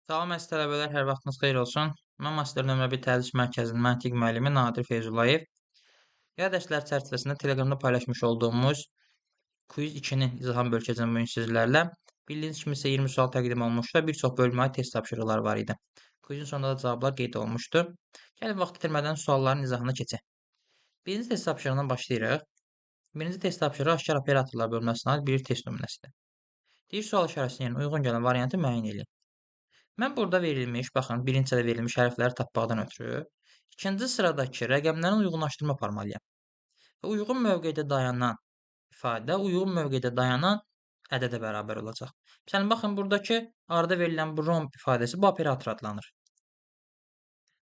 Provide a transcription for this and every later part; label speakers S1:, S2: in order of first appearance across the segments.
S1: Salam əziz tələbələr, hər vaxtınız xeyir olsun. Mən Master nömrə 1 Tədris Mərkəzinin məntiq müəllimi Nadir Feyzullayev. Yay dərsləri çərçivəsində Telegramda paylaşmış olduğumuz Quiz 2-nin izahını bölüşəcəm bugün sizlərlə. Bildiyiniz kimi sizə 20 sual təqdim olunmuşdu və bir çox bölməyə test tapşırıqları var idi. Quizin sonunda da cavablar qeyd olunmuşdu. Gəlin vaxt itirmədən sualların izahına keçək. Birinci test tapşırığından başlayırıq. Birinci test tapşırığı aşkar operatorlar bölməsinə aid bir test nümunəsidir. Deyir, sual işarəsinin yerinə uyğun gələn variantı müəyyən eləyin. Mən burada verilmiş, baxın, birinci sırada verilmiş hərfləri tapmaqdan ötürü ikinci sıradakı rəqəmlərin uyğunlaşdırma aparmalıyam. Və uyğun mövqedə dayanan ifadə, uyğun mövqedə dayanan ədədə bərabər olacaq. Məsələn, baxın, buradakı arada verilən bu romb ifadəsi bu operator adlanır.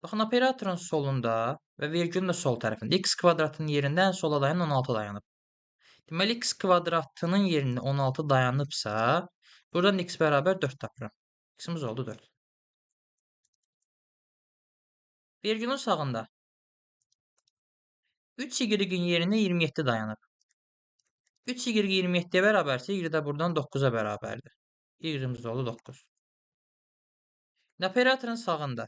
S1: Baxın, operatorun solunda və vergülün də sol tərəfində x kvadratının yerində ən sola dayanan 16 dayanıb. Deməli, x kvadratının yerində 16 dayanıbsa, buradan x bərabər 4 tapıram. X-imiz oldu 4. Vergülün sağında 3y-in yerində 27 dayanıb. 3y 27-yə bərabərsə, y də buradan 9-a bərabərdir. Y-imiz oldu 9. Operatorun sağında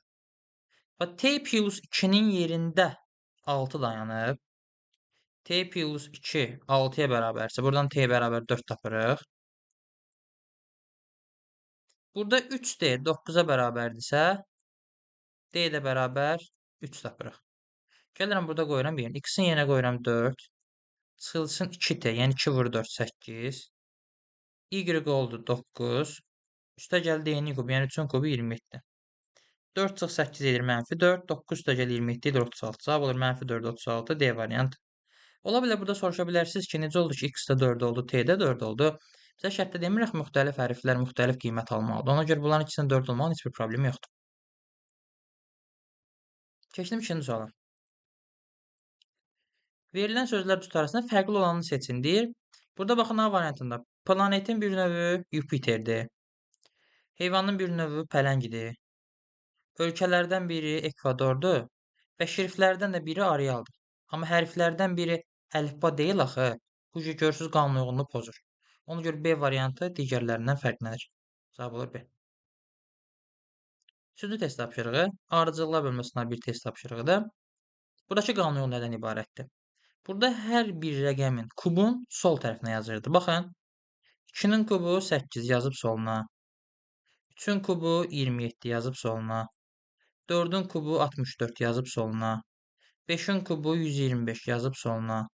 S1: t plus 2-nin yerində 6 dayanıb. T plus 2 6-ya bərabərsə, buradan t bərabər 4 tapırıq. Burada 3D 9-a bərabərdirsə, D də bərabər 3 tapırıq. Gəlirəm, burada qoyuram 1. X-in yerinə qoyuram 4. Çıxılsın 2T, yəni 2 vur 4, 8. Y oldu 9. Üstə gəl D-nin kubu, yəni 3-ün kubu 27. 4 çıx 8 edir mənfi 4. 9 üstə gəl 27 edir 36. Cavab olur mənfi 4, 36. D variantı. Ola bilər burada soruşa bilərsiniz ki, necə oldu ki, X-də 4 oldu, T-də 4 oldu. Bizə şərtdə demirik, müxtəlif hərflər müxtəlif qiymət almalıdır. Ona görə bunların ikisinin 4 olmağının heç bir problemi yoxdur. Keçdim ikinci suala. Verilən sözlər cüt arasında fərqli olanını seçin deyir. Burada baxın A variantında planetin bir növü Yupiterdir. Heyvanın bir növü pələngidir. Ölkələrdən biri Ekvadordur və şriftlərdən də biri Arialdır. Amma hərflərdən biri əlifba deyil axı. Bu cür görürsünüz qanun uyğunluğu pozur. Ona görə B variantı digərlərindən fərqlənir. Cavab olur B. Üçüncü test tapşırığı ardıcıllar bölməsinə bir test tapşırığıdır. Buradakı qanun uyğunluğu nədən ibarətdir? Burada hər bir rəqəmin kubun sol tərəfinə yazırdı. Baxın, 2-nin kubu 8 yazıb soluna, 3-ün kubu 27 yazıb soluna, 4-ün kubu 64 yazıb soluna, 5-in kubu 125 yazıb soluna,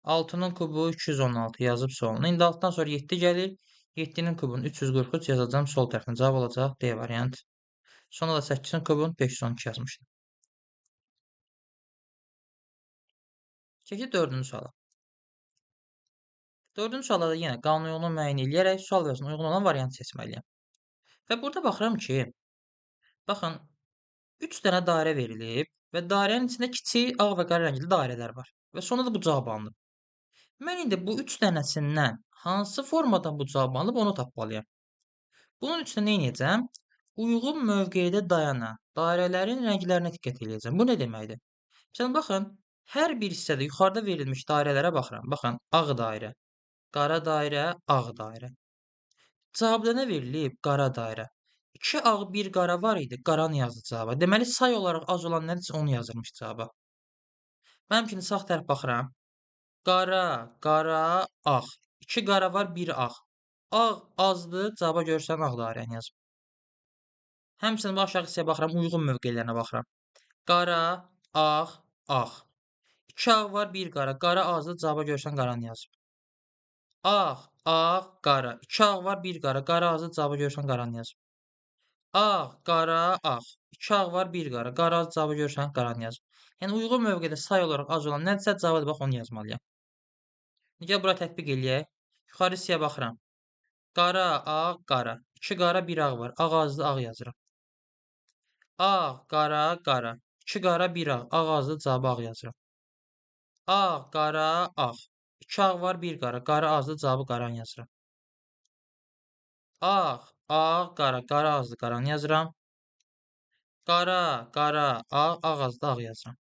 S1: 6-nın kubu 216 yazıb soluna. İndi 6-dan sonra 7 gəlir. 7-nin kubunu 343 yazacağım sol tərəfinə. Cavab olacaq D variantı. Sonra da 8-in kubunu 512 yazmışdım. Keçid dördüncü suala. Dördüncü sualda da yenə qanun uyğunluğunu müəyyən eləyərək sual vəzinə uyğun olan variantı seçməliyəm. Və burada baxıram ki, baxın, 3 dənə dairə verilib və dairənin içində kiçik ağ və qara rəngli dairələr var. Və sonra da bu cavab alınıb. Mən indi bu 3 dənəsindən hansı formadan bu cavab alınıb onu tapmalıyam. Bunun üçün nə edəcəm? Uyğun mövqedə dayanan dairələrin rənglərinə diqqət eləyəcəm. Bu nə deməkdir? Məsələn, baxın, hər bir hissədə yuxarıda verilmiş dairələrə baxıram. Baxın, ağ dairə, qara dairə, ağ dairə. Cavabda nə verilib? Qara dairə. 2 ağ, 1 qara var idi. Qaranı yazdı cavaba. Deməli, say olaraq az olan nədirsə onu yazırmış cavaba. Mənim kimi sağ tərəf baxıram. Qara, qara, ağ. 2 qara var, 1 ağ. Ağ azdır, cavaba görürsən ağ dairəni yazıb. Həmçinin bu aşağı hissəyə baxıram, uyğun mövqelərinə baxıram. Qara, ağ, ağ. 2 ağ var, 1 qara. Qara azdır, cavaba görürsən qaranı yazıb. Ağ, ağ, qara. 2 ağ var, 1 qara. Qara azdır, cavaba görürsən qaranı yazıb. Ağ, qara, ağ. 2 ağ var, 1 qara. Qara az, cavaba görürsən qaranı yazıb. Yəni uyğun mövqedə say olaraq az olan nədirsə cavaba bax onu yazmalıyam. Gəl bura tətbiq eləyək. Yuxarı hissəyə baxıram. Qara, ağ, qara. 2 qara, 1 ağ var. Ağ azdır, ağ yazıram. Ağ, qara, qara. 2 qara, 1 ağ. Ağ azdır, cavaba ağ yazıram. Ağ, qara, ağ. 2 ağ var, 1 qara. Qara azdır, cavabı qaranı yazıram. Ağ, ağ, qara. Qara azdır, qaranı yazıram. Qara, qara, ağ, ağ azdır, ağ yazıram.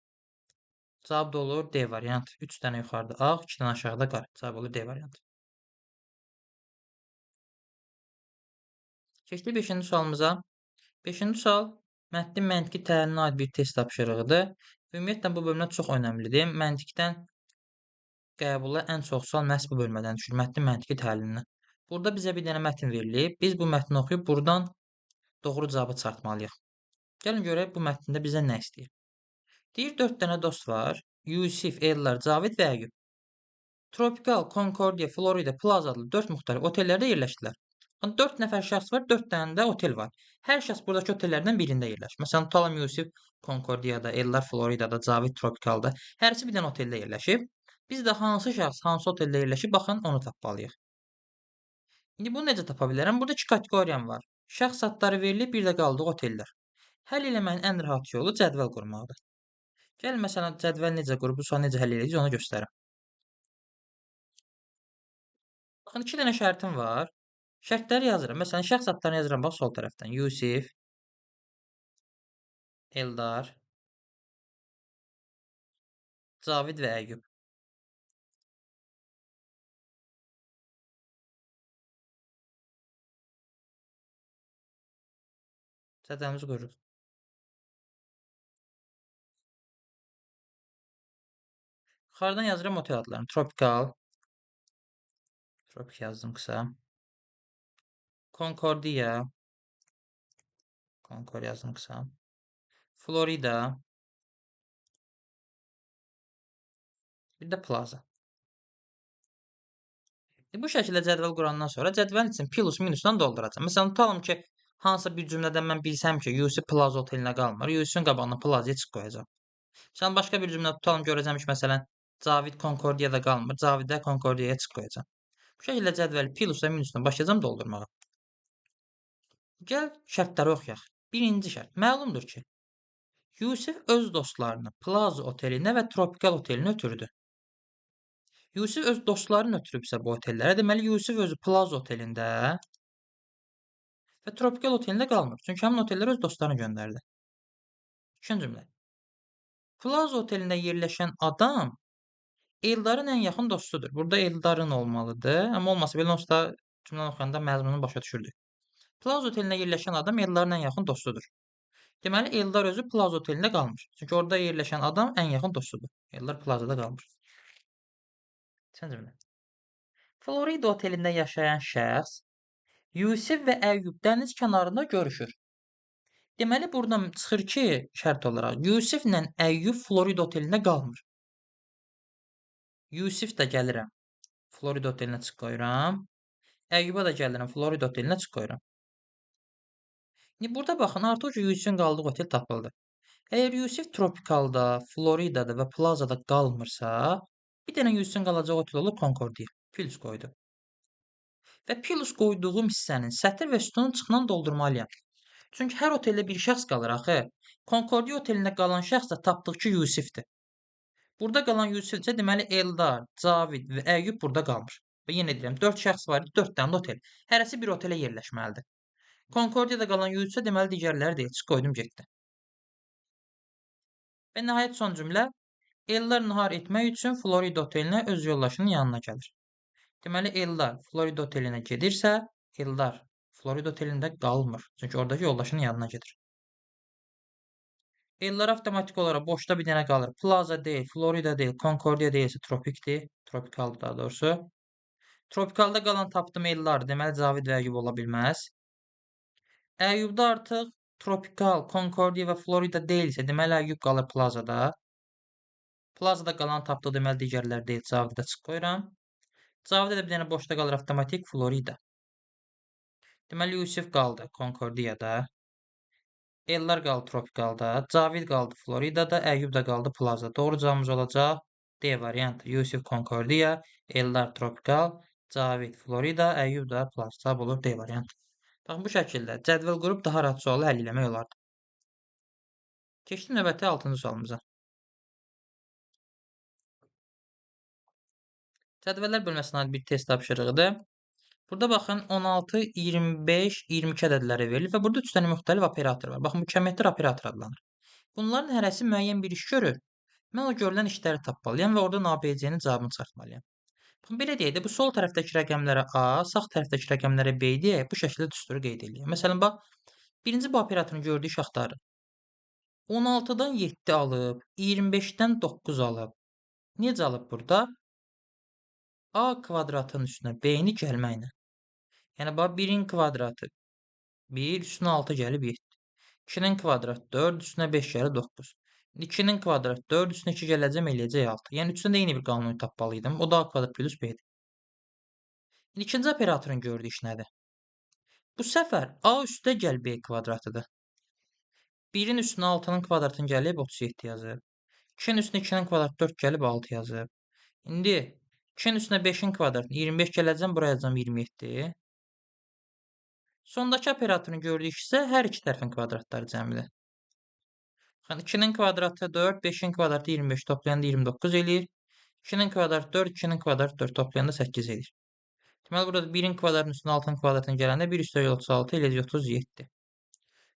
S1: Cavab da olur D variantı. 3 dənə yuxarıda ağ, 2 dənə aşağıda qara. Cavab olur D variantı. Keçdik 5-ci sualımıza. Beşinci sual mətnin məntiqi təhlilinə aid bir test tapşırığıdır. Ümumiyyətlə, bu bölmə çox önəmlidir. Məntiqdən qəbula ən çox sual məhz bu bölmədən düşür, mətnin məntiqi təhlilindən. Burada bizə bir dənə mətn verilib. Biz bu mətni oxuyub buradan doğru cavabı çıxartmalıyıq. Gəlin görək bu mətndə bizə nə istəyir. Deyir, 4 dənə dost var. Yusif, Ellar, Cavid və Əyyub. Tropical, Concordia, Florida, Plaza adlı 4 müxtəlif otellərdə yerləşdilər. Yəni, 4 nəfər şəxs var, 4 dənə də otel var. Hər şəxs buradakı otellərdən birində yerləşir. Məsələn, tutalım Yusif Concordia'da, Ellar Florida'da, Cavid Tropical'da. Hərisi bir dənə oteldə yerləşib. Biz də hansı şəxs hansı oteldə yerləşib, baxın, onu tapmalıyıq. İndi bunu necə tapa bilərəm? Burada 2 kateqoriyam var. Şəxs adları verilib, bir də qaldığı otellər. Həll eləməyin ən rahat yolu cədvəl qurmaqdır. Gəlin, məsələn, cədvəl necə qurub, bu sualı necə həll eləyəcəyik, onu göstərim. Baxın, 2 dənə şərtim var. Şərtləri yazıram. Məsələn, şəxs adlarını yazıram, bax, sol tərəfdən. Yusif, Eldar, Cavid və Əyyub. Cədvəlimizi qururuq. Yuxarıdan yazıram otel adlarını. Tropical. Tropik yazdım qısa. Concordia. Concord yazdım qısa. Florida. Bir də Plaza. Bu şəkildə cədvəl qurandan sonra cədvəlin için plus minusdan dolduracağam. Məsələn, tutalım ki, hansısa bir cümlədən mən bilsəm ki, Yusif Plaza otelinə qalmır, Yusifin qabağına Plazaya çıx qoyacağam. Məsələn, başqa bir cümlə tutalım, görəcəm ki, məsələn, Cavid Concordiyada qalmır, Cavidə Concordiyaya çıx qoyacağam. Bu şəkildə cədvəli plus və minusdan başlayacağam doldurmağa. Gəl şərtləri oxuyaq. Birinci şərt. Məlumdur ki, Yusif öz dostlarını Plaza otelinə və Tropikal otelinə ötürdü. Yusif öz dostlarını ötürübsə bu otellərə, deməli Yusif özü Plaza otelində və Tropikal otelində qalmır. Çünki həmin otellərə öz dostlarını göndərdi. İkinci cümlə. Plaza otelində yerləşən adam Eldarın ən yaxın dostudur. Burada Eldarın olmalıdır. Amma olmasa belə onsuz da cümləni oxuyanda məzmununu başa düşürdük. Plaza otelində yerləşən adam Eldarın ən yaxın dostudur. Deməli, Eldar özü Plaza otelində qalmır. Çünki orada yerləşən adam ən yaxın dostudur. Eldar Plazada qalmır. Üçüncü cümlə. Florida otelində yaşayan şəxs Yusif və Əyyub dəniz kənarında görüşür. Deməli, buradan çıxır ki, şərt olaraq Yusiflə Əyyub Florida otelində qalmır. Yusif də gəlirəm, Florida otelinə çıx qoyuram. Əyyuba da gəlirəm, Florida otelinə çıx qoyuram. İndi burada baxın, artıq ki, Yusifin qaldığı otel tapıldı. Əgər Yusif Tropicalda, Floridada və Plazada qalmırsa, bir dənə Yusifin qalacağı otel olur Concordia. Plus qoydu. Və plus qoyduğum hissənin sətir və sütunun çıxından doldurmalıyam. Çünki hər oteldə bir şəxs qalır axı. Concordia otelində qalan şəxs də tapdıq ki, Yusifdir. Burada qalan Yusif isə deməli Eldar, Cavid və Əyyub burada qalmır. Və yenə deyirəm, 4 şəxs var idi, 4 dənə də otel. Hərəsi bir otelə yerləşməlidir. Concordia'da qalan Yusifsə deməli digərləri deyil. Çıx qoydum, getdi. Və nəhayət son cümlə. Eldar nahar etmək üçün Florida otelinə öz yoldaşının yanına gəlir. Deməli, Eldar Florida otelinə gedirsə, Eldar Florida otelində qalmır. Çünki oradakı yoldaşının yanına gedir. Eldar avtomatik olaraq boşda bir dənə qalır. Plaza deyil, Florida deyil, Concordia deyilsə tropikdir. Tropikaldır daha doğrusu. Tropikalda qalan tapdım Eldar. Deməli, Cavid və Əyyub ola bilməz. Əyyubda artıq Tropikal, Concordia və Florida deyilsə, deməli, Əyyub qalır Plazada. Plazada qalan tapdı, deməli, digərlər deyil. Cavidə çıx qoyuram. Cavidə də bir dənə boşda qalır avtomatik Florida. Deməli, Yusif qaldı Concordia'da. Ellar qaldı Tropicalda. Cavid qaldı Floridada. Əyyub da qaldı Plaza. Doğru cavabımız olacaq D variantı. Yusif Concordia, Ellar Tropical, Cavid Florida, Əyyub da Plaza. Cavab olur D variantı. Baxın, bu şəkildə cədvəl qurub daha rahat sualı həll eləmək olardı. Keçdim növbəti 6-cı sualımıza. Cədvəllər bölməsinə aid bir test tapşırığıdır. Burada baxın, 16, 25, 22 ədədləri verilir və burada 3 dənə müxtəlif operator var. Baxın, bu kəmiyyətlər operator adlanır. Bunların hərəsi müəyyən bir iş görür. Mən o görülən işləri tapmalıyam və oradan A, B, C-nin cavabını çıxartmalıyam. Baxın, belə deyək də, bu sol tərəfdəki rəqəmlərə A, sağ tərəfdəki rəqəmlərə B deyək, bu şəkildə düsturu qeyd eləyək. Məsələn, bax, Birinci bu operatorun gördüyü iş axtarır. 16-dan 7 alıb, 25-dən 9 alıb. Necə alıb burada? A kvadratının üstünə B-ni gəlməklə. Yəni, bax, 1-in kvadratı 1, üstünə 6 gəlib 7. 2-nin kvadratı 4, üstünə 5 gəlib 9. 2-nin kvadratı 4, üstünə 2 gələcəm, eləyəcək 6. Yəni, üçündə eyni bir qanunu tapmalıydım. O da A kvadrat plus B-dir. İndi ikinci operatorun gördüyü iş nədir? Bu səfər A üstə gəl B kvadratıdır. 1-in üstünə 6-nın kvadratını gəlib 37 yazıb. 2-nin üstünə 2-nin kvadratı 4 gəlib 6 yazıb. İndi 2-nin üstünə 5-in kvadratını 25 gələcəm, buraya yazacağam 27. Sondakı operatorun gördüyü iş isə hər iki tərəfin kvadratları cəmidir. Baxın, 2-nin kvadratı 4, 5-in kvadratı 25 toplayanda 29 eləyir. 2-nin kvadratı 4, 2-nin kvadratı 4 toplayanda 8 eləyir. Deməli, burada 1-in kvadratının üstünə 6-nın kvadratını gələndə 1 üstə gəl 36 eləyəcək 37.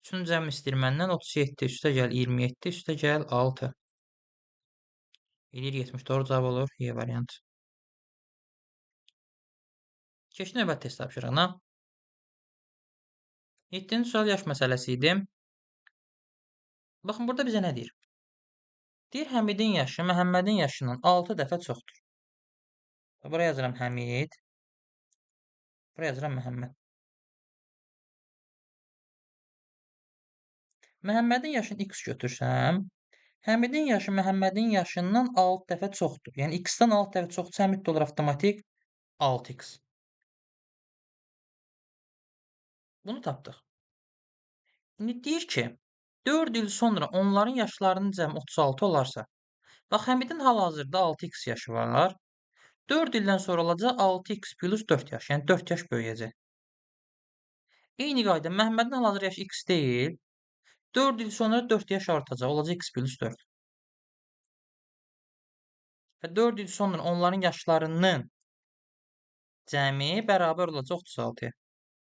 S1: Üçünün cəmi istəyir məndən 37 üstə gəl 27 üstə gəl 6. Eləyir 70. Doğru cavab olur. Y variantı. Keçdik növbəti test tapşırığına. 7-ci sual yaş məsələsi idi. Baxın, burada bizə nə deyir? Deyir, Həmidin yaşı Məhəmmədin yaşından 6 dəfə çoxdur. Buraya yazıram Həmid. Buraya yazıram Məhəmməd. Məhəmmədin yaşını x götürsəm, Həmidin yaşı Məhəmmədin yaşından 6 dəfə çoxdur. Yəni, x-dən 6 dəfə çoxdursa, Həmid də olur avtomatik 6x. Bunu tapdıq. İndi deyir ki, 4 il sonra onların yaşlarının cəmi 36 olarsa, bax, Həmidin hal-hazırda 6x yaşı var. 4 ildən sonra olacaq 6x plus 4 yaş, yəni 4 yaş böyüyəcək. Eyni qayda, Məhəmmədin hal-hazırda yaşı x deyil, 4 il sonra 4 yaş artacaq, olacaq x plus 4. Və 4 il sonra onların yaşlarının cəmi bərabər olacaq 36-ya.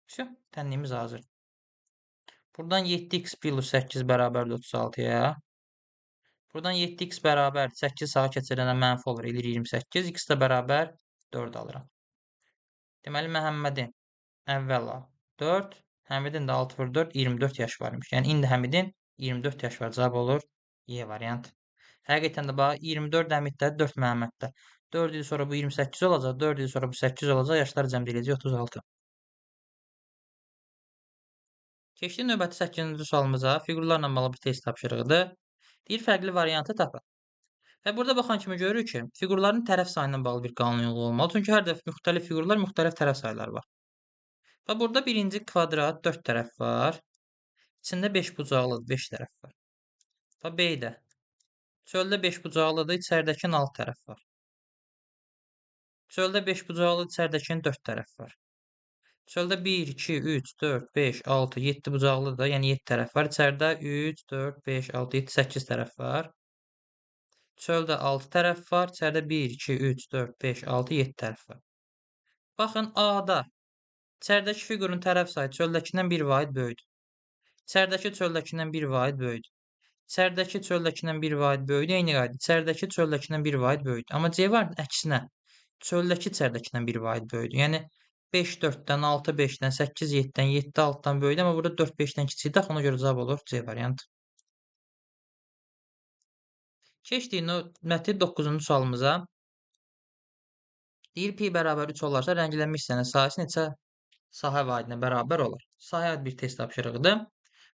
S1: Vəsə, tənliyimiz hazır. Buradan 7x plus 8 bərabərdir 36-ya. Buradan 7x bərabər 8 sağa keçirəndə mənfi olur, eləyir 28. X də bərabər 4 alıram. Deməli, Məhəmmədin əvvəla 4, Həmidin də 6 vur 4, 24 yaş var imiş. Yəni, indi Həmidin 24 yaş var. Cavab olur Y variantı. Həqiqətən də bax, 24 Həmiddə, 4 Məhəmməddə. 4 il sonra bu 28 olacaq, 4 il sonra bu 8 olacaq, yaşlar cəm ediləcək 36. Keçdik növbəti 8-ci sualımıza. Fiqurlarla bağlı bir test tapşırığıdır. Deyir, fərqli variantı tapın. Və burada baxan kimi görürük ki, fiqurların tərəf sayından bağlı bir qanun yolu olmalı. Çünki hər dəfə müxtəlif fiqurlar, müxtəlif tərəf sayları var. Və burada birinci kvadrat 4 tərəf var. İçində 5 bucaqlıdır, 5 tərəf var. Və B-də çöldə 5 bucaqlıdır, içəridəkinin 6 tərəf var. Çöldə 5 bucaqlıdır, içəridəkinin 4 tərəf var. Çöldə 1, 2, 3, 4, 5, 6, 7 bucaqlıdır, yəni 7 tərəf var. İçəridə 3, 4, 5, 6, 7, 8 tərəf var. Çöldə 6 tərəf var. İçəridə 1, 2, 3, 4, 5, 6, 7 tərəf var. Baxın, A-da içəridəki fiqurun tərəf sayı çöldəkindən 1 vahid böyüdür. İçəridəki çöldəkindən 1 vahid böyüdür. İçəridəki çöldəkindən 1 vahid böyüdür. Eyni qayda. İçəridəki çöldəkindən 1 vahid böyüdür. Amma C variantının əksinə çöldəki içəridəkindən 1 vahid böyüdür. Yəni 5 4-dən, 6 5-dən, 8 7-dən, 7 6-dan böyüdür. Amma burada 4 5-dən kiçikdir. Ona görə cavab olur C variantı. Keçdik növbəti 9-cu sualımıza. Deyir, pi bərabər 3 olarsa, rənglənmiş hissənin sahəsi neçə sahə vahidinə bərabər olar? Sahəyə aid bir test tapşırığıdır.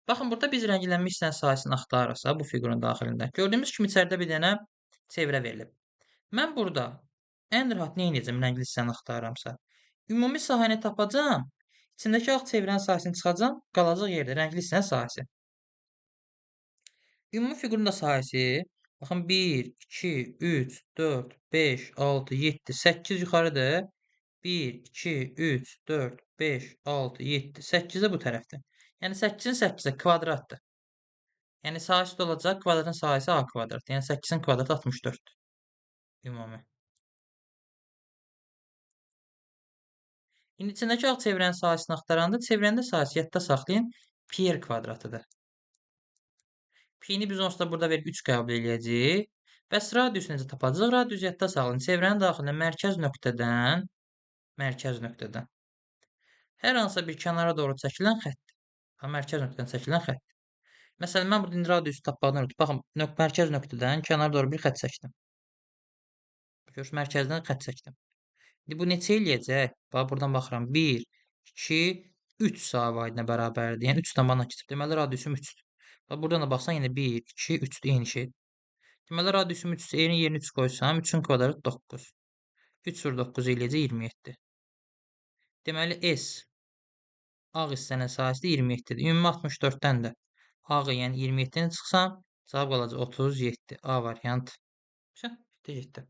S1: Baxın, burada biz rənglənmiş hissənin sahəsini axtarırsa bu fiqurun daxilində. Gördüyümüz kimi içəridə bir dənə çevrə verilib. Mən burada ən rahat nə edəcəm rəngli hissəni axtarıramsa? Ümumi sahəni tapacağam, içindəki ağ çevrənin sahəsini çıxacağam, qalacaq yerdə rəngli hissənin sahəsi. Ümumi fiqurun da sahəsi, baxın, 1, 2, 3, 4, 5, 6, 7, 8 yuxarıdır. 1, 2, 3, 4, 5, 6, 7, 8 də bu tərəfdir. Yəni, 8-in 8-ə kvadratdır. Yəni, sahəsi də olacaq, kvadratın sahəsi A kvadratdır. Yəni, 8-in kvadratı 64-dür. Ümumi. İndi içindəki ağ çevrənin sahəsini axtaranda, çevrənin də sahəsi yadda saxlayın, pi r kvadratıdır. Pi-ni biz onsuz da burada verib 3 qəbul eləyəcəyik. Bəs radiusu necə tapacağıq? Radius yadda saxlayın. Çevrənin daxilində mərkəz nöqtədən hər hansısa bir kənara doğru çəkilən xəttdir. Mərkəz nöqtədən çəkilən xətt. Məsələn, mən burada indi radiusu tapmaqdan ötürü, baxın, mərkəz nöqtədən kənara doğru bir xətt çəkdim. Görürsünüz, mərkəzdən xətt çəkdim. İndi bu neçə eləyəcək? Bax, buradan baxıram. 1, 2, 3 sahə vahidinə bərabərdir. Yəni, 3 tabanla keçib. Deməli, radiusum 3-dür. Bax, buradan da baxsan, yenə 1, 2, 3-dür, eyni şeydir. Deməli, radiusum 3-dür. Eyni yerinə 3 qoysam, 3-ün kvadratı 9. 3 vur 9 eləyəcək 27. Deməli, S ağ hissənin sahəsi də 27-dir. Ümumi 64-dən də ağı, yəni 27-ni çıxsam, cavab qalacaq 37. A variantı. Bitti, getdi.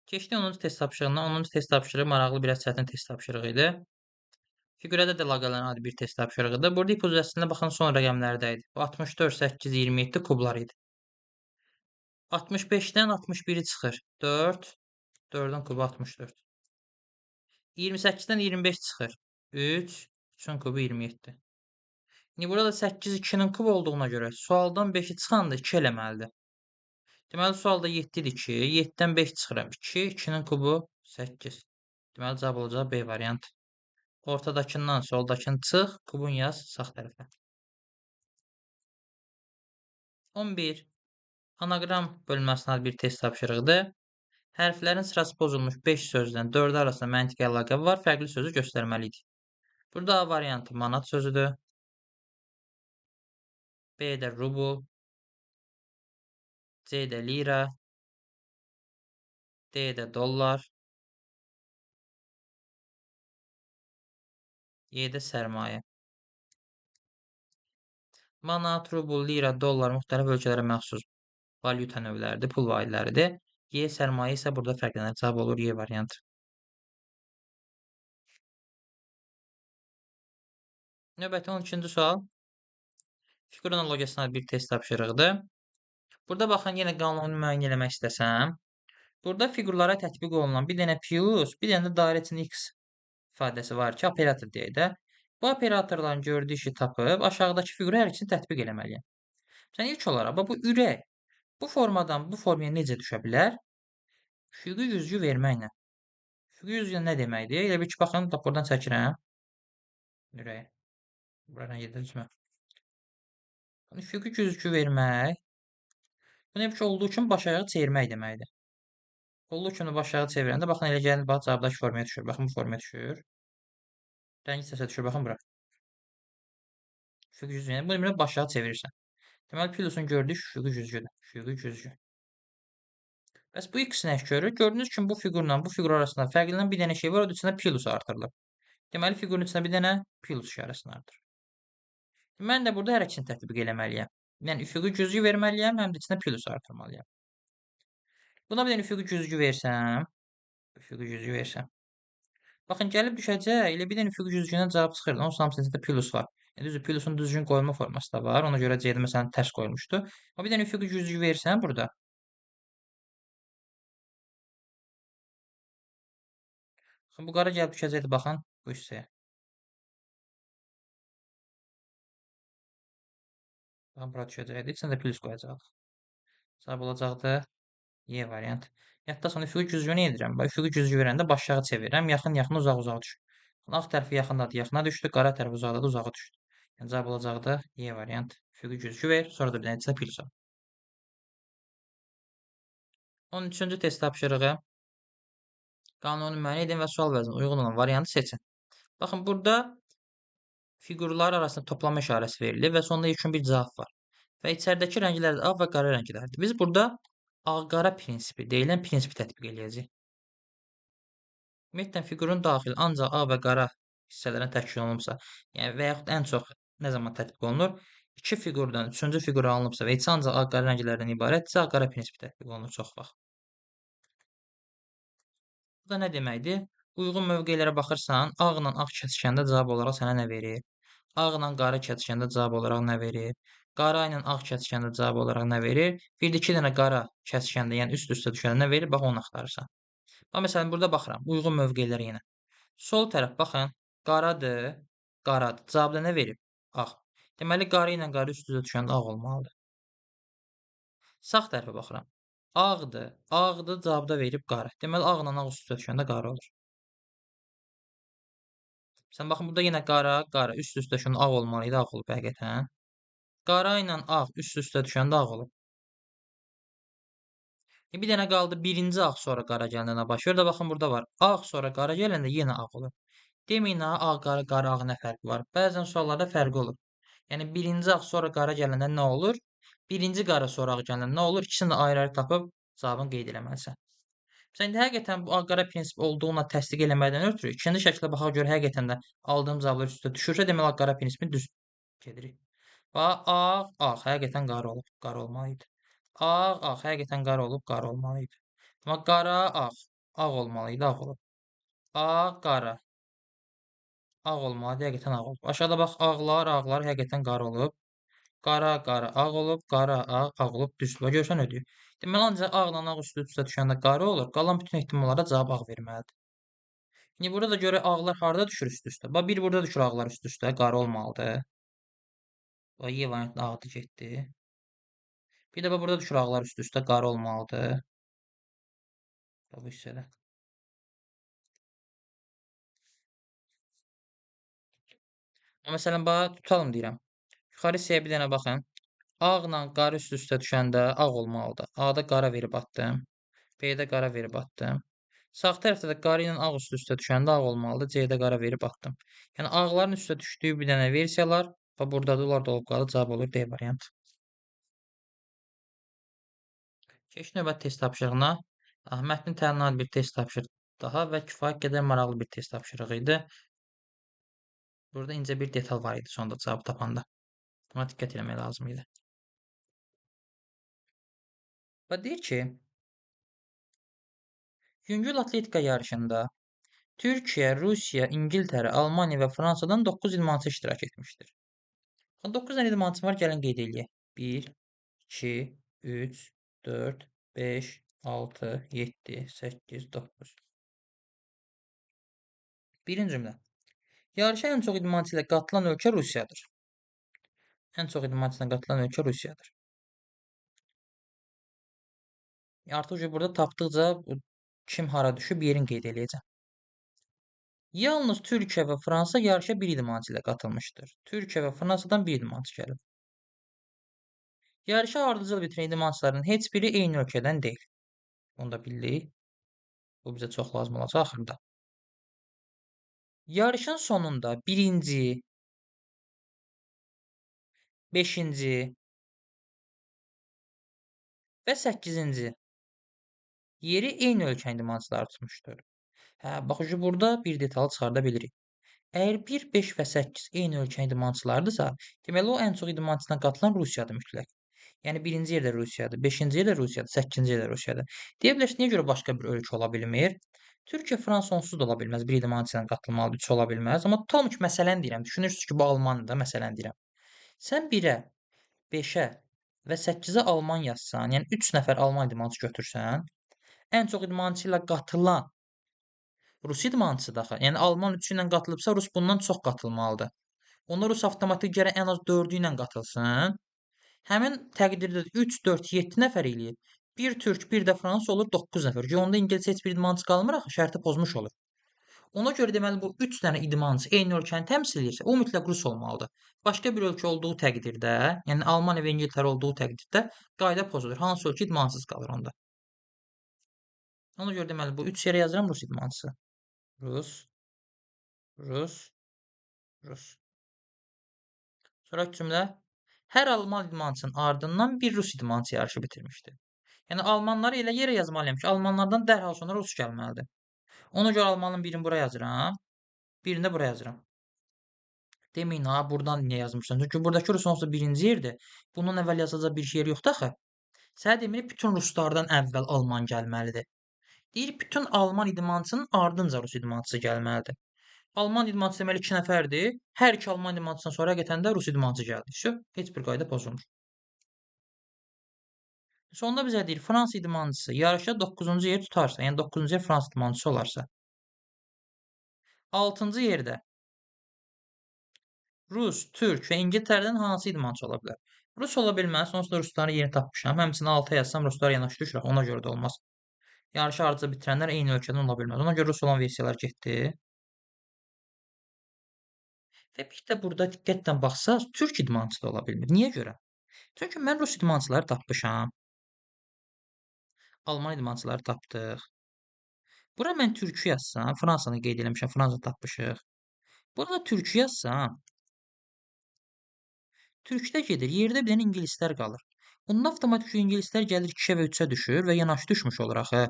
S1: Keçdik 10-cu test tapşırığına. 10-cu test tapşırığı maraqlı, biraz çətin test tapşırığı idi. Figürədə də əlaqələn adi bir test tapşırığıdır. Burada ip əslində baxın son rəqəmlərdə idi. Bu 64, 8, 27 kublar idi. 65-dən 61-i çıxır. 4, 4-ün kubu 64. 28-dən 25 çıxır. 3, 3-ün kubu 27. İndi burada da 8 2-nin kubu olduğuna görə sualdan 5-i çıxanda 2 eləməlidir. Deməli, sualda 7 idi ki, 7-dən 5 çıxıram. 2, 2-nin kubu 8. Deməli, cavab olacaq B variantı. Ortadakından soldakını çıx, kubun yaz sağ tərəfə. 11. Anagram bölməsinə bir test tapşırığıdır. Hərflərin sırası pozulmuş 5 sözdən 4-ü arasında məntiqi əlaqə var, fərqli sözü göstərməliydik. Burada A variantı manat sözüdür. B-də rubl, C-də lira, D-də dollar, Y-də sərmayə. Manat, rubl, lira, dollar müxtəlif ölkələrə məxsus valyuta növləridir, pul vahidləridir. Y sərmayə isə burada fərqlənir. Cavab olur Y variantı. Növbəti 12-ci sual. Fiqur analogiyasına bir test tapşırığıdır. Burada baxın, yenə qanunu müəyyən eləmək istəsəm, burada fiqurlara tətbiq olunan bir dənə plus, bir dənə də dairə içində x ifadəsi var ki, operator deyək də. Bu operatorların gördüyü işi tapıb aşağıdakı fiquru hər ikisini tətbiq eləməliyəm. Məsələn, ilk olaraq, bax, bu ürək bu formadan bu formaya necə düşə bilər? Üfüqi güzgü verməklə. Üfüqi güzgü nə deməkdir? Elə bil ki, baxın, lap buradan çəkirəm. Ürəyi. Buradan gedir, üfüqi güzgü vermək. Bu nə ki, olduğu kimi baş ayağı çevirmək deməkdir. Olduğu kimi baş ayağı çevirəndə, baxın, elə gəlir, bax, cavabdakı formaya düşür. Baxın, bu formaya düşür. Rəngi səsə düşür, baxın, bura. Üfüqi güzgü, yəni, bunu belə baş ayağı çevirirsən. Deməli, plusun gördüyü üfüqi güzgüdür. Üfüqi güzgü. Bəs bu x nə iş görür? Gördüyünüz kimi bu fiqurla bu fiqur arasında fərqlənən bir dənə şey var, o da içində plus artırılır. Deməli, fiqurun içində bir dənə plus işarəsini artırır. Mən də burada hər ikisini tətbiq eləməliyəm. Yəni, üfüqi güzgü verməliyəm, həm də içində plus artırmalıyam. Buna bir dənə üfüqi güzgü versəm, üfüqi güzgü versəm. Baxın, gəlib düşəcək, elə bir dənə üfüqi güzgündən cavab çıxır. Onun hamısının içində plus var. Yəni, düzdür, plusun düzgün qoyulma forması da var. Ona görə C-də məsələn tərs qoyulmuşdu. Amma bir dənə üfüqi güzgü versəm burada. Baxın, bu qara gəlib düşəcəkdir, baxın, bu hissəyə. Baxın, bura düşəcəkdir. İçində plus qoyacaq. Cavab olacaqdır Y variant. Yadda sonra üfüqi güzgünü edirəm. Bax, üfüqi güzgü verəndə baş aşağı çevirirəm. Yaxın, yaxın, uzaq, uzağa düşür. Ağ tərəfi yaxındadır, yaxına düşdü. Qara tərəfi uzaqdadır, uzağa düşdü. Yəni, cavab olacaqdır Y variant. Üfüqi güzgü ver, sonra da bir dənə içində plus al. 13-cü test tapşırığı. Qanunu müəyyən edin və sual vəznine uyğun olan variantı seçin. Baxın, burada fiqurlar arasında toplama işarəsi verilir və sonda ilkin bir cavab var. Və içəridəki rənglər də ağ və qara rənglərdir. Biz burada ağ-qara prinsipi deyilən prinsipi tətbiq eləyəcəyik. Ümumiyyətlə, fiqurun daxili ancaq ağ və qara hissələrinə təşkil olunubsa, yəni və yaxud ən çox nə zaman tətbiq olunur? İki fiqurdan üçüncü fiqur alınıbsa və heç ancaq ağ-qara rənglərdən ibarətdirsə, ağ-qara prinsipi tətbiq olunur çox vaxt. Bu da nə deməkdir? Uyğun mövqelərə baxırsan, ağla ağ kəsişəndə cavab olaraq sənə nə verir? Ağla qara kəsişəndə cavab olaraq nə verir? Qara ilə ağ kəsişəndə cavab olaraq nə verir? Bir də iki dənə qara kəsişəndə, yəni üst-üstə düşəndə nə verir? Bax, onu axtarırsan. Bax, məsələn, burada baxıram, uyğun mövqelərə yenə. Sol tərəf, baxın, qaradır, qaradır. Cavabda nə verib? Ağ. Deməli, qara ilə qara üst-üstə düşəndə ağ olmalıdır. Sağ tərəfə baxıram. Ağdır, ağdır, cavabda verib qara. Deməli, ağla ağ üst-üstə düşəndə qara olur. Sən baxın, burada yenə qara, qara üst-üstə şunu ağ olmalı idi, ağ olub həqiqətən. Qara ilə ağ üst-üstə düşəndə ağ olub. Bir dənə qaldı, birinci ağ sonra qara gələndə nə baş verir? Də baxın, burada var. Ağ sonra qara gələndə yenə ağ olur. Deməyin, ha, ağ, qara, qara, ağ nə fərqi var? Bəzən suallarda fərqi olur. Yəni, birinci ağ sonra qara gələndə nə olur? Birinci qara sonra ağ gələndə nə olur? İkisini də ayrı-ayrı tapıb cavabını qeyd eləməlisən. Sən indi həqiqətən bu ağ-qara prinsip olduğuna təsdiq eləməkdən ötürü ikinci şəklə baxaq görə həqiqətən də aldığım cavablar üstə düşürsə, deməli ağ-qara prinsipini düz gedirik. Bax, ağ, ağ həqiqətən qara olub, qara olmalı idi. Ağ, ağ həqiqətən qara olub, qara olmalı idi. Amma qara, ağ, ağ olmalı idi, ağ olub. Ağ, qara, ağ olmalı idi, həqiqətən ağ olub. Aşağıda bax, ağlar, ağlar həqiqətən qara olub. Qara, qara, ağ olub, qara, ağ, ağ olub, düzdür. Bax, görsən ödəyir. Deməli, ancaq ağla ağ üstə düşəndə qara olur, qalan bütün ehtimallara cavab ağ verməlidir. İndi burada da görə ağlar harada düşür üst-üstə? Bax, bir burada düşür ağlar üst-üstə, qara olmalıdır. Bax, Y variantı ağdı getdi. Bir də bax, burada düşür ağlar üst-üstə, qara olmalıdır. Bax, bu hissədə. Amma məsələn, bax, tutalım deyirəm. Yuxarı hissəyə bir dənə baxın. Ağla qara üst-üstə düşəndə ağ olmalıdır. A-da qara verib atdım. B-də qara verib atdım. Sağ tərəfdə də qara ilə ağ üst-üstə düşəndə ağ olmalıdır. C-də qara verib atdım. Yəni, ağların üstə düşdüyü bir dənə versiyalar və burada da onlar da olub qalır. Cavab olur D variantı. Keçdik növbəti test tapşırığına. Mətnin təlinə aid bir test tapşırığı daha və kifayət qədər maraqlı bir test tapşırığı idi. Burada incə bir detal var idi sonda cavabı tapanda. Buna diqqət eləmək lazım idi. Və deyir ki, yüngül atletika yarışında Türkiyə, Rusiya, İngiltərə, Almaniya və Fransadan 9 idmançı iştirak etmişdir. Baxın, 9 dənə idmançı var, gəlin qeyd eləyək. 1, 2, 3, 4, 5, 6, 7, 8, 9. Birinci cümlə. Yarışa ən çox idmançı ilə qatılan ölkə Rusiyadır. Ən çox idmançı ilə qatılan ölkə Rusiyadır. Artıq burada tapdıqca kim hara düşüb yerini qeyd eləyəcəm. Yalnız Türkiyə və Fransa yarışa bir idmançı ilə qatılmışdır. Türkiyə və Fransadan bir idmançı gəlib. Yarışa ardıcıl bitirən idmançıların heç biri eyni ölkədən deyil. Bunu da bildik. Bu bizə çox lazım olacaq axırda. Yarışın sonunda birinci, beşinci və səkkizinci yeri eyni ölkənin idmançıları tutmuşdur. Bax, burada bir detalı çıxarda bilirik. Əgər 1, 5 və 8 eyni ölkənin idmançılarıdırsa, deməli o ən çox idmançısına qatılan Rusiyadır mütləq. Yəni birinci yerdə Rusiyadır, beşinci yerdə Rusiyadır, səkkizinci yerdə Rusiyadır. Deyə bilərsiniz, niyə görə başqa bir ölkə ola bilmir? Türkiyə, Fransa onsuz da ola bilməz, bir idmançı ilə qatılmalıdır, 3 ola bilməz. Amma tutalım ki, məsələn deyirəm, düşünürsünüz ki, bu Almandır da, məsələn deyirəm. Sən 1-ə, 5-ə və 8-ə Alman yazsan, yəni 3 nəfər Alman idmançı götürsən, ən çox idmançı ilə qatılan Rus idmançıdır axı. Yəni Alman 3 ilə qatılıbsa, Rus bundan çox qatılmalıdır. Onda Rus avtomatik gərək ən az 4-ü ilə qatılsın. Həmin təqdirdə 3, 4, 7 nəfər eləyir. Bir Türk, bir də Fransa olur 9 nəfər. Çünki onda İngilis heç bir idmançı qalmır axı, şərti pozmuş olur. Ona görə deməli bu 3 dənə idmançı eyni ölkəni təmsil edirsə, o mütləq Rus olmalıdır. Başqa bir ölkə olduğu təqdirdə, yəni Almaniya və İngiltərə olduğu təqdirdə qayda pozulur. Hansı ölkə idmansız qalır onda? Ona görə deməli bu 3 yerə yazıram Rus idmançısı. Rus, Rus, Rus. Sonraki cümlə. Hər Alman idmançının ardından bir Rus idmançı yarışı bitirmişdi. Yəni Almanları elə yerə yazmalıyam ki, Almanlardan dərhal sonra Rus gəlməlidir. Ona görə Almanın birini bura yazıram, birini də bura yazıram. Deməyin, ha, buradan niyə yazmışsan? Çünki buradakı Rus onsuz da birinci yerdir. Bundan əvvəl yazılacaq bir yer yoxdur axı. Sənə demir, bütün Ruslardan əvvəl Alman gəlməlidir. Deyir, bütün Alman idmançının ardınca Rus idmançısı gəlməlidir. Alman idmançısı deməli 2 nəfərdir. Hər iki Alman idmançısından sonra həqiqətən də Rus idmançı gəldi. Vəsə, heç bir qayda pozulmur. Sonda bizə deyir, Fransa idmançısı yarışda 9-cu yer tutarsa, yəni 9-cu yer Fransa idmançısı olarsa, 6-cı yerdə Rus, Türk və İngiltərədən hansı idmançı ola bilər? Rus ola bilməz, onsuz da Rusların yerini tapmışam. Həmçinin 6 yazsam Ruslar yanaşı düşür, ona görə də olmaz. Yarışı ardıca bitirənlər eyni ölkədən ola bilməz. Ona görə Rus olan versiyalar getdi. Və bir də burada diqqətlə baxsaq, türk idmançısı da ola bilmir. Niyə görə? Çünki mən rus idmançıları tapmışam. Alman idmançıları tapdıq. Bura mən türkü yazsam, Fransanı qeyd eləmişəm, Fransa tapmışıq. Burada türkü yazsam, türkdə gedir, yerdə bir dənə ingilislər qalır. Onda avtomatik ingilislər gəlir 2-yə və 3-ə düşür və yanaşı düşmüş olur axı.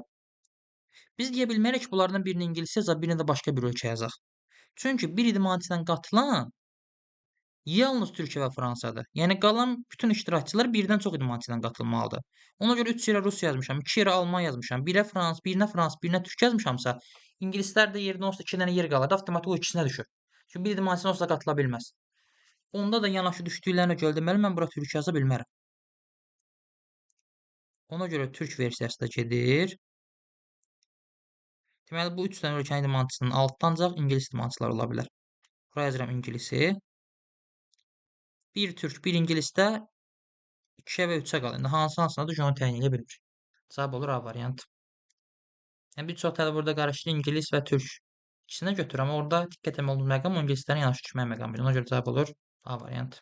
S1: Biz deyə bilmərik ki, bunlardan birini ingilis yazaq, birini də başqa bir ölkə yazaq. Çünki bir idmançı ilə qatılan yalnız Türkiyə və Fransadır. Yəni qalan bütün iştirakçılar birdən çox idmançı ilə qatılmalıdır. Ona görə 3 yerə Rus yazmışam, 2 yerə Alman yazmışam, 1-ə Frans, birinə Frans, birinə Türk yazmışamsa, ingilislər də yerdə olsa 2 dənə yer qalır, avtomatik o ikisinə düşür. Çünki bir idmançı ilə olsa qatıla bilməz. Onda da yanaşı düşdüklərinə görə deməli mən bura Türk yaza bilmərəm. Ona görə Türk versiyası da gedir. Deməli bu 3 dənə ölkənin idmançısının altdan ancaq ingilis idmançıları ola bilər. Bura yazıram İngilisi. Bir türk, bir ingilisdə 2-yə və 3-ə qalır. İndi hansı hansınadır onu təyin edə bilmir. Cavab olur A variantı. Yəni bir çox tələbə burada qarışdırır ingilis və türk. İkisinə götürür, amma orada diqqət etməli olduğumuz məqam o ingilislərin yanaşı düşmək məqamıdır. Ona görə cavab olur A variantı.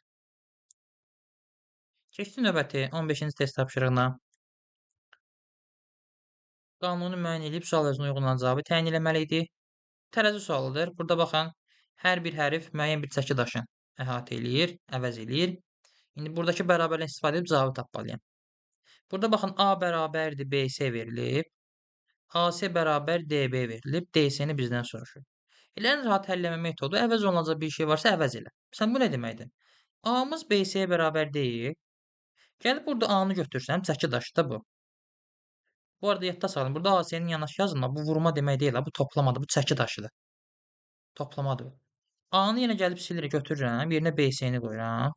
S1: Keçdik növbəti 15-ci test tapşırığına. Qanunu müəyyən edib sual özünə uyğun olan cavabı təyin eləməli idi. Tərəzi sualıdır. Burada baxın, hər bir hərf müəyyən bir çəki daşını əhatə eləyir, əvəz eləyir. İndi buradakı bərabərlikdən istifadə edib cavabı tapmalıyam. Burada baxın, A bərabərdir BC verilib. AC bərabər DB verilib. DC-ni bizdən soruşur. Elə ən rahat həll eləmə metodu əvəz olunacaq bir şey varsa əvəz elə. Sən bu nə deməkdir? A-mız BC-yə bərabər deyil. Gəlib burada A-nı götürsəm, çəki daşı da bu. Bu arada yadda saxlayın. Burada AC-nin yanaşı yazılma. Bu vurma demək deyil. Bu toplamadır. Bu çəki daşıdır. Toplamadır. A-nı yenə gəlib silirik, götürürəm. Yerinə BC-ni qoyuram.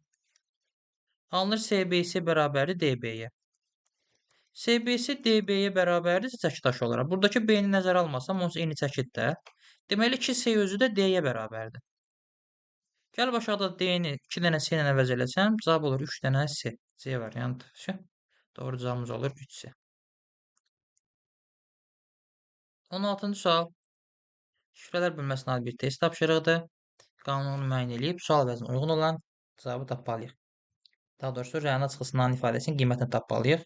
S1: Alınır SBC bərabərdir DB-yə. SBC DB-yə bərabərdirsə çəki daşı olaraq. Buradakı B-ni nəzərə almasam, onsuz eyni çəkidir də. Deməli 2C özü də D-yə bərabərdir. Gəlib aşağıda D-ni 2 dənə C ilə əvəz eləsəm, cavab olur 3 dənə C. C variantı. Doğru cavabımız olur 3C. 16-cı sual. Şifrələr bölməsinə aid bir test tapşırığıdır. Qanunu müəyyən eləyib sual vəzinə uyğun olan cavabı tapmalıyıq. Daha doğrusu, rəna çıxısının ifadəsinin qiymətini tapmalıyıq.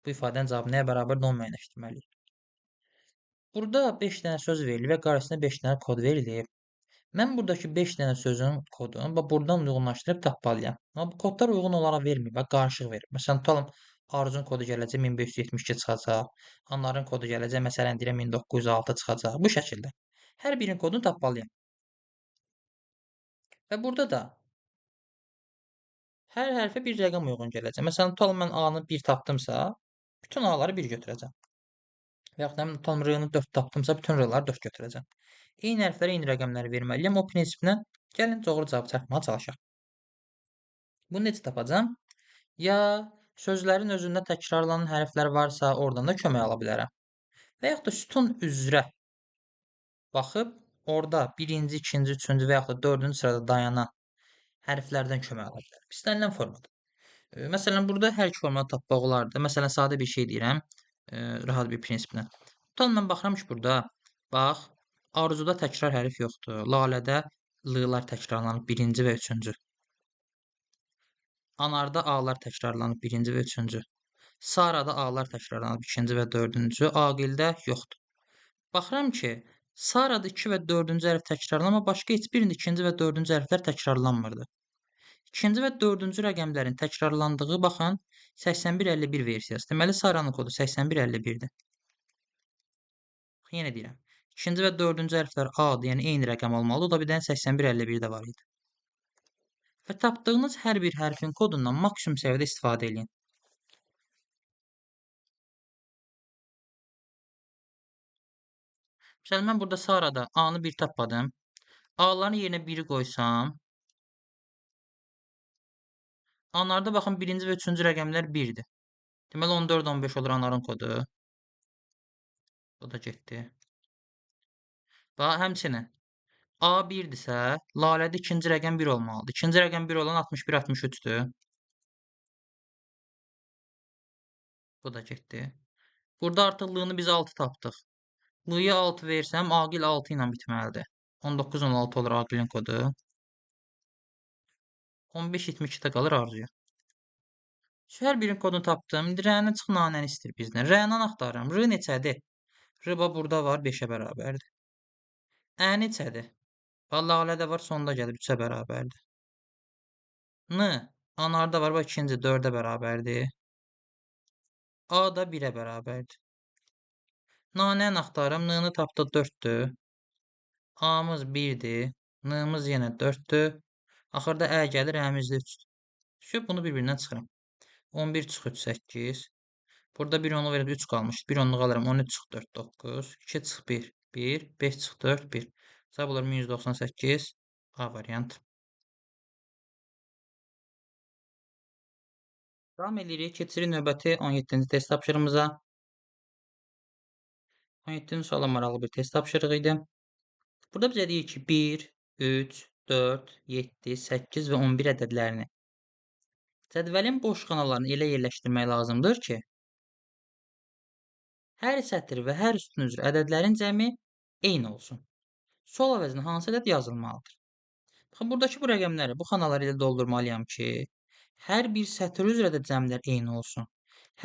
S1: Bu ifadənin cavabı nəyə bərabərdir, onu müəyyənləşdirməliyik. Burada 5 dənə söz verilib və qarşısına 5 dənə kod verilib. Mən buradakı 5 dənə sözün kodunu bax, buradan uyğunlaşdırıb tapmalıyam. Amma bu kodlar uyğun olaraq verməyib, bax, qarışıq verib. Məsələn, tutalım, Aruzun kodu gələcək 1572 çıxacaq. Anarın kodu gələcək, məsələn, deyirəm 1906 çıxacaq. Bu şəkildə. Hər birinin kodunu tapmalıyam. Və burada da hər hərfə bir rəqəm uyğun gələcək. Məsələn, tutalım, mən A-nı 1 tapdımsa, bütün A-ları 1 götürəcəm. Və yaxud da tutalım, R-nı 4 tapdımsa, bütün R-ları 4 götürəcəm. Eyni hərflərə eyni rəqəmləri verməliyəm. O prinsiplə gəlin doğru cavab çatmağa çalışaq. Bunu necə tapacağam? Ya sözlərin özündə təkrarlanan hərflər varsa, oradan da kömək ala bilərəm. Və yaxud da sütun üzrə baxıb, orada birinci, ikinci, üçüncü və yaxud da dördüncü sırada dayanan hərflərdən kömək ala bilərəm. İstənilən formada. Məsələn, burada hər iki formada tapmaq olardı. Məsələn, sadə bir şey deyirəm, rahat bir prinsiplə. Tutalım, mən baxıram ki, burada, bax, Arzuda təkrar hərf yoxdur. Lalədə L-lar təkrarlanıb birinci və üçüncü. Anarda A-lar təkrarlanıb birinci və üçüncü. Sarada A-lar təkrarlanıb ikinci və dördüncü. Aqildə yoxdur. Baxıram ki, Sarada 2 və dördüncü hərf təkrarlanır, amma başqa heç birində ikinci və dördüncü hərflər təkrarlanmırdı. İkinci və dördüncü rəqəmlərin təkrarlandığı, baxın, 8151 versiyası. Deməli, Saranın kodu 8151-dir. Yenə deyirəm. İkinci və dördüncü hərflər A-dır, yəni eyni rəqəm olmalı. O da bir dənə 8151-də var idi. Və tapdığınız hər bir hərfin kodundan maksimum səviyyədə istifadə eləyin. Məsələn, mən burada Sarada A-nı 1 tapmadım. A-ların yerinə 1-i qoysam, Anarda baxın, birinci və üçüncü rəqəmlər 1-dir. Deməli, 14-15 olur Anarın kodu. O da getdi. Bax, həmçinin A 1-dirsə, Lalədə ikinci rəqəm 1 olmalıdır. İkinci rəqəm 1 olan 61-63-dür. Bu da getdi. Burada artıq L-ni biz 6 tapdıq. L-yə 6 versəm, Aqil 6 ilə bitməlidir. 19-16 olur Aqilin kodu. 15.72-də qalır arzuya. Hər birinin kodunu tapdım. İndi R-nin çıx nanəni istəyir bizdən. R-ni axtarıram. R neçədir? R bax burada var, 5-ə bərabərdir. Ə neçədir? Bax, lalə də var, sonda gəlir, 3-ə bərabərdir. N, anarda var, bax, ikinci 4-ə bərabərdir. A da 1-ə bərabərdir. Nanəni axtarıram. N-ni tapdıq, 4-dür. A-mız 1-dir. N-miz yenə 4-dür. Axırda Ə gəlir, Ə-miz də 3-dür. Şu, bunu bir-birindən çıxıram. 11 çıx 3, 8. Burada 1 onluq verib 3 qalmışdı. 1 onluq alıram. 13 çıx 4, 9. 2 çıx 1, 1. 5 çıx 4, 1. Cavab olur 1198. A variantı. Davam edirik. Keçirik növbəti 17-ci test tapşırığımıza. 17-ci suala maraqlı bir test tapşırığı idi. Burada bizə deyir ki, 1, 3, 4, 7, 8 və 11 ədədlərini cədvəlin boş xanalarını elə yerləşdirmək lazımdır ki, hər sətir və hər sütun üzrə ədədlərin cəmi eyni olsun. Sual əvəzinə hansı ədəd yazılmalıdır? Baxın, buradakı bu rəqəmləri bu xanaları ilə doldurmalıyam ki, hər bir sətir üzrə də cəmlər eyni olsun.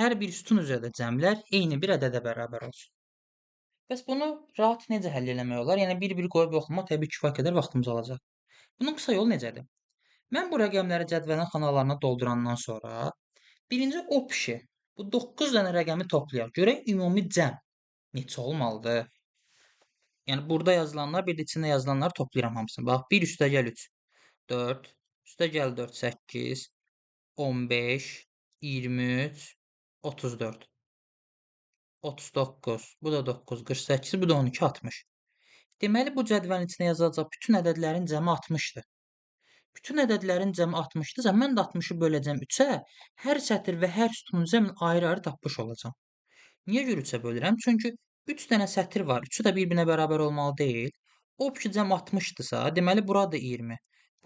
S1: Hər bir sütun üzrə də cəmlər eyni bir ədədə bərabər olsun. Bəs bunu rahat necə həll eləmək olar? Yəni, bir-bir qoyub oxumaq təbii kifayət qədər vaxtımız alacaq. Bunun qısa yolu necədir? Mən bu rəqəmləri cədvəlin xanalarına doldurandan sonra birinci o pişi, bu 9 dənə rəqəmi toplayaq. Görək ümumi cəm neçə olmalıdır? Yəni, burada yazılanlar, bir də içində yazılanları toplayıram hamısını. Bax, 1 üstə gəl 3, 4, üstə gəl 4, 8, 15, 23, 34, 39, bu da 9, 48, bu da 12, 60. Deməli, bu cədvəlin içində yazılacaq bütün ədədlərin cəmi 60-dır. Bütün ədədlərin cəmi 60-dırsa, mən də 60-ı böləcəm 3-ə, hər sətir və hər sütunun cəmini ayrı-ayrı tapmış olacağam. Niyə görə 3-ə bölürəm? Çünki 3 dənə sətir var, 3-ü də bir-birinə bərabər olmalı deyil. O ki, cəm 60-dırsa, deməli, burada 20,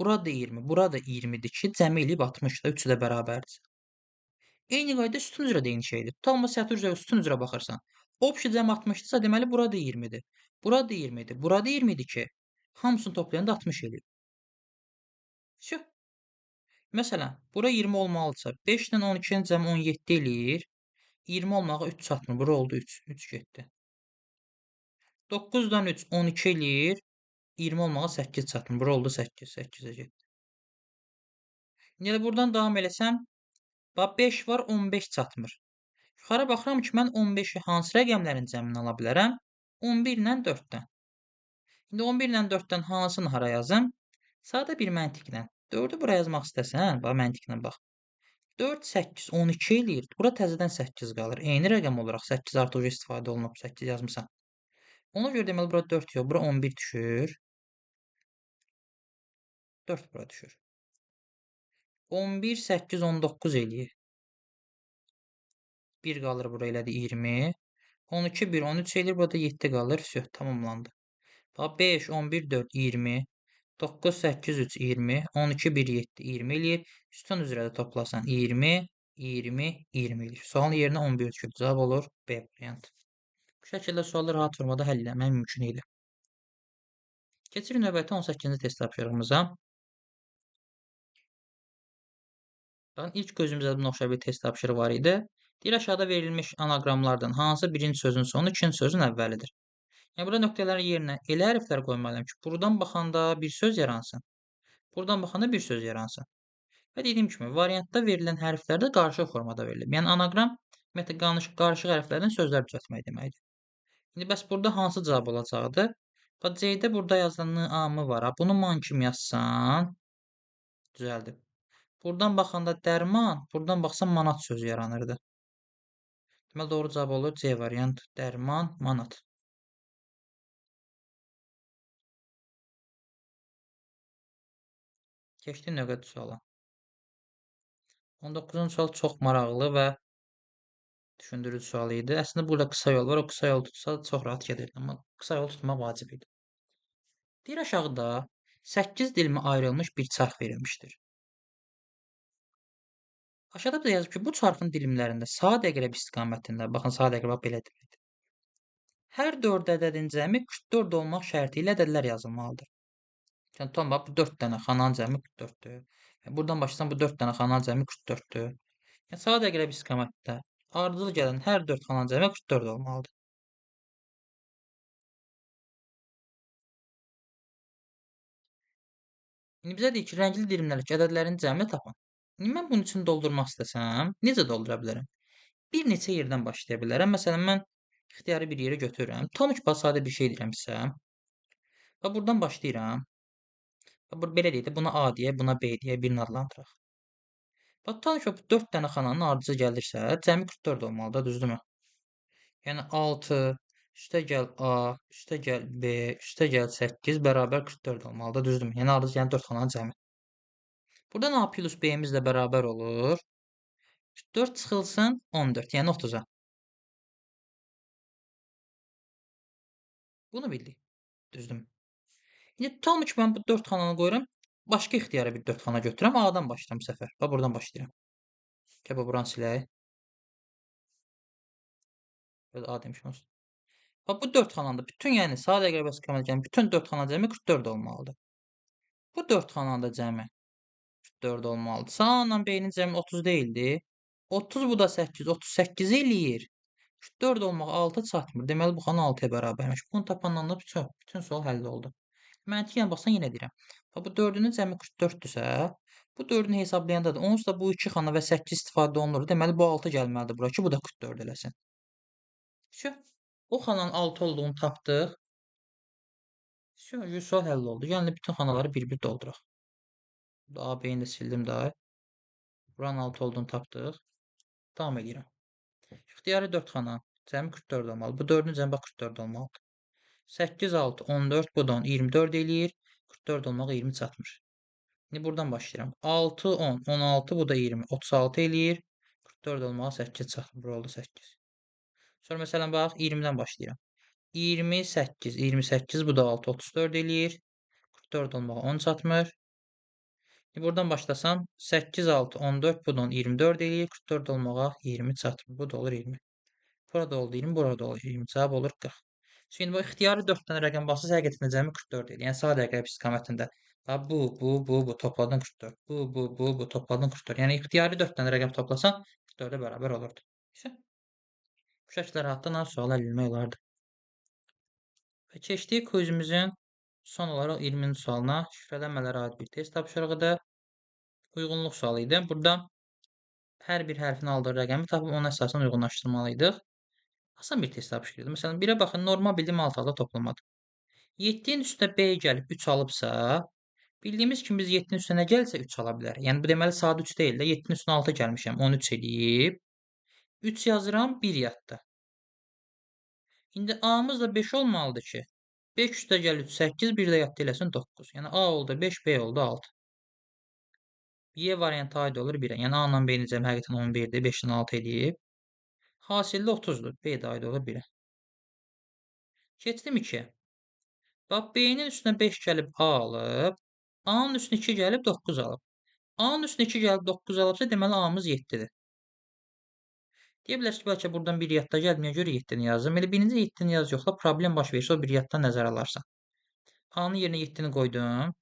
S1: burada 20, burada 20-dir ki, cəmi eləyib 60-da, 3-ü də bərabərdir. Eyni qayda sütun üzrə də eyni şeydir. Tutalım, sətir üzrə, sütun üzrə baxırsan. O ki, cəm 60-dırsa, deməli, burada 20-dir, burada 20-dir, burada 20-dir ki, hamısını toplayanda 60 eləyib. Vəsə. Məsələn, bura 20 olmalıdırsa, 5 ilə 12-nin cəmi 17 eləyir. 20 olmağa 3 çatmır. Bura oldu 3. 3 getdi. 9-dan 3, 12 eləyir. 20 olmağa 8 çatmır. Bura oldu 8. 8-ə getdi. İndi elə buradan davam eləsəm, bax 5 var, 15 çatmır. Yuxarı baxıram ki, mən 15-i hansı rəqəmlərin cəmini ala bilərəm? 11 ilə 4-dən. İndi 11 ilə 4-dən hansını hara yazım? Sadə bir məntiqlə. 4-ü bura yazmaq istəsən, bax məntiqlə bax. 4, 8, 12 eləyir. Bura təzədən 8 qalır. Eyni rəqəm olaraq 8 artıq istifadə olunub, 8 yazmısan. Ona görə deməli, bura 4 yox, bura 11 düşür. 4 bura düşür. 11, 8, 19 eləyir. 1 qalır bura elədi 20. 12, 1, 13 eləyir. Burada 7 qalır. Vəsə, tamamlandı. Bax, 5, 11, 4, 20. 9, 8, 3, 20. 12, 1, 7, 20 eləyir. Sütun üzrə də toplasan 20, 20, 20 eləyir. Sualın yerinə 11 düşür. Cavab olur B variantı. Bu şəkildə sualı rahat formada həll eləmək mümkün idi. Keçirik növbəti 18-ci test tapşırığımıza. Baxın, ilk gözümüzə buna oxşar bir test tapşırığı var idi. Deyir, aşağıda verilmiş anaqramlardan hansı birinci sözün sonu, ikinci sözün əvvəlidir? Yəni, burada nöqtələrin yerinə elə hərflər qoymalıyam ki, buradan baxanda bir söz yaransın. Buradan baxanda bir söz yaransın. Və dediyim kimi, variantda verilən hərflər də qarışıq formada verilib. Yəni, anaqram, ümumiyyətlə, qarışıq hərflərdən sözlər düzəltmək deməkdir. İndi bəs burada hansı cavab olacaqdır? Bax, C-də burada yazılan N, A, M var. Ha, bunu man kimi yazsan, düzəldib. Buradan baxanda dərman, buradan baxsan manat sözü yaranırdı. Deməli, doğru cavab olur C variant. Dərman, manat. Keçdik növbəti suala. 19-cu sual çox maraqlı və düşündürücü sual idi. Əslində, burada qısa yol var. O qısa yol tutsa çox rahat gedirdi. Amma qısa yol tutmaq vacib idi. Deyir, aşağıda 8 dilimə ayrılmış bir çarx verilmişdir. Aşağıda bizə yazıb ki, bu çarxın dilimlərində saat əqrəb istiqamətində, baxın, saat əqrəb belə deməkdir. Hər 4 ədədin cəmi 44 olmaq şərti ilə ədədlər yazılmalıdır. Sən tam bax, bu 4 dənə xananın cəmi 44-dür. Yəni, buradan başlasan bu 4 dənə xananın cəmi 44-dür. Yəni, sadə əqrəb istiqamətdə ardıcıl gələn hər 4 xananın cəmi 44 olmalıdır. İndi bizə deyir ki, rəngli dilimlərdəki ədədlərin cəmini tapın. İndi mən bunun üçün doldurmaq istəsəm, necə doldura bilərəm? Bir neçə yerdən başlaya bilərəm. Məsələn, mən ixtiyari bir yerə götürürəm. Tam üç baş sadə bir şey deyirəm sizə. Və buradan başlayıram. Və belə deyək də, buna A deyə, buna B deyə birini adlandıraq. Bax, tam ki, bu 4 dənə xananın ardıcıl gəlirsə, cəmi 44 olmalıdır, düzdürmü? Yəni, 6, üstə gəl A, üstə gəl B, üstə gəl 8 bərabər 44 olmalıdır, düzdürmü? Yəni, ardıcıl gələn 4 xananın cəmi. Buradan A plus B-miz də bərabər olur. 4 çıxılsın 14, yəni 30-a. Bunu bildik, düzdürmü? İndi tam ki, mən bu 4 xananı qoyuram, başqa ixtiyara bir 4 xana götürürəm. A-dan başlayıram bu səfər. Bax, buradan başlayıram. Gəl, bax, buranı silək. Böyle A demişim olsun. Bax, bu 4 xananda bütün, yəni sadə əqrəb istiqamətə gələn bütün 4 xana cəmi 44 olmalıdır. Bu 4 xananda cəmi 44 olmalıdır. A ilə B-nin cəmi 30 deyildi. 30 bu da 8, 38 eləyir. 44 olmağa 6 çatmır. Deməli, bu xana 6-ya bərabərmiş. Bunu tapandan da bütün sual həll oldu. Məntiqən baxsan yenə deyirəm. Bax, bu 4-ünün cəmi 44-dürsə, bu 4-ünü hesablayanda da onsuz da bu 2 xana və 8 istifadə olunur. Deməli, bu 6 gəlməlidir bura ki, bu da 44 eləsin. Vəsə, o xananın 6 olduğunu tapdıq. Vəsə, sual həll oldu. Yəni, bütün xanaları bir-bir dolduraq. Burada A, B-ni də sildim daha. Buranın 6 olduğunu tapdıq. Davam edirəm. İxtiyari 4 xana. Cəmi 44 olmalı. Bu 4-ün cəmi bax 44 olmalıdır. 8, 6, 14, bu da 10, 24 eləyir. 44 olmağa 20 çatmır. İndi buradan başlayıram. 6, 10, 16, bu da 20, 36 eləyir. 44 olmağa 8 çatmır. Bura oldu 8. Sonra məsələn bax, 20-dən başlayıram. 28, 28, bu da 6, 34 eləyir. 44 olmağa 10 çatmır. İndi buradan başlasam, 8, 6, 14, bu da 10, 24 eləyir. 44 olmağa 20 çatmır. Bu da olur 20. Burada oldu 20, burada olur 20. Cavab olur 40. Şimdi bu ixtiyari 4 dənə rəqəm basırsa, həqiqətən cəmi 44 eləyir. Yəni sadə əqrəb istiqamətində. Ha, bu, bu, bu, bu topladın 44. Bu, bu, bu, bu topladın 44. Yəni ixtiyari 4 dənə rəqəm toplasan 44-ə bərabər olurdu. İşte, bu şəkildə rahatlıqla sual həll etmək olardı. Və keçdik quizimizin son olaraq 20-ci sualına. Şifrələnmələrə aid bir test tapşırığıdır. Uyğunluq sualı idi. Burada hər bir hərfin aldığı rəqəmi tapıb ona əsasən uyğunlaşdırmalıydıq. Asan bir test tapşırıqdır. Məsələn, birə baxın, normal bildiyim alt alta toplamadır. 7-nin üstünə B gəlib 3 alıbsa, bildiyimiz kimi biz 7-nin üstünə nə gəlsə 3 ala bilər. Yəni, bu deməli saat 3 deyil də, 7-nin üstünə 6 gəlmişəm, 13 eləyib. 3 yazıram, 1 yatdı. İndi A-mız da 5 olmalıdır ki, 5 üstə gəl 3, 8, 1 də yatdı eləsin 9. Yəni, A oldu 5, B oldu 6. Y variantı aid olur 1-ə. Yəni, A ilə B-nin cəmi həqiqətən 11-dir, 5-dən 6 eləyib. Hasildə 30-dur. B də aid olur 1-ə. Keçdim 2-yə. Bax, B-nin üstünə 5 gəlib A alıb. A-nın üstünə 2 gəlib 9 alıb. A-nın üstünə 2 gəlib 9 alıbsa, deməli A-mız 7-dir. Deyə bilərsiniz ki, bəlkə buradan bir yadda gəlməyə görə 7-ni yazdım. Elə birinci 7-ni yaz yoxla, problem baş verirsə, o bir yaddan nəzərə alarsan. A-nın yerinə 7-ni qoydum.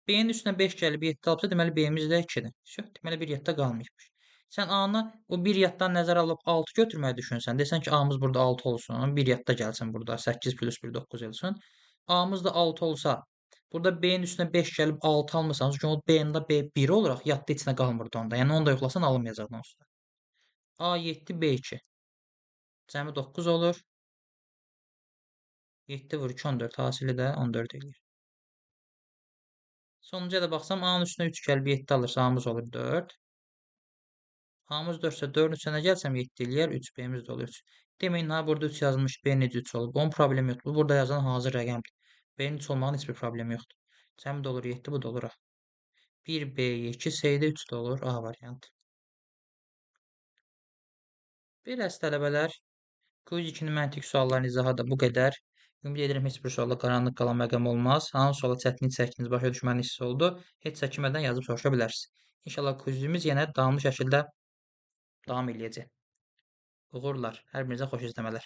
S1: B-nin üstünə 5 gəlib 7 alıbsa, deməli B-miz də 2-dir. Vəsə, deməli bir yadda qalmayıbmış. Sən A-nı o bir yaddan nəzərə alıb 6 götürməyi düşünsən, desən ki, A-mız burada 6 olsun, bir yadda gəlsin burada, 8 plus 1 9 olsun. A-mız da 6 olsa, burada B-nin üstünə 5 gəlib 6 almısan, çünki o B-nin də B 1 olaraq yadda içinə qalmırdı onda. Yəni, onu da yoxlasan alınmayacaq onsuz da. A 7, B 2. Cəmi 9 olur. 7 vur 2, 14. Hasili də 14 eləyir. Sonuncuya da baxsam, A-nın üstünə 3 gəlib 7 alırsa, A-mız olur 4. A-mız 4 ise 4-ün üstünə gəlsəm 7 eləyər, 3 B-miz də olur 3. Deməyin, ha, burada 3 yazılmış, B necə 3 olub? Onun problemi yoxdur. Bu, burada yazılan hazır rəqəmdir. B-nin 3 olmağının heç bir problemi yoxdur. Cəmi də olur 7, bu da olur A. 1 B 2, C də 3 də olur A variantı. Belə tələbələr, quiz 2-nin məntiq suallarının izahı da bu qədər. Ümid edirəm, heç bir sualda qaranlıq qalan məqam olmaz. Hansı suala çətinlik çəkdiniz, başa düşmədiyiniz hiss oldu, heç çəkinmədən yazıb soruşa bilərsiniz. İnşallah quizimiz yenə davamlı şəkildə davam eləyəcək. Uğurlar, hər birinizə xoş izləmələr.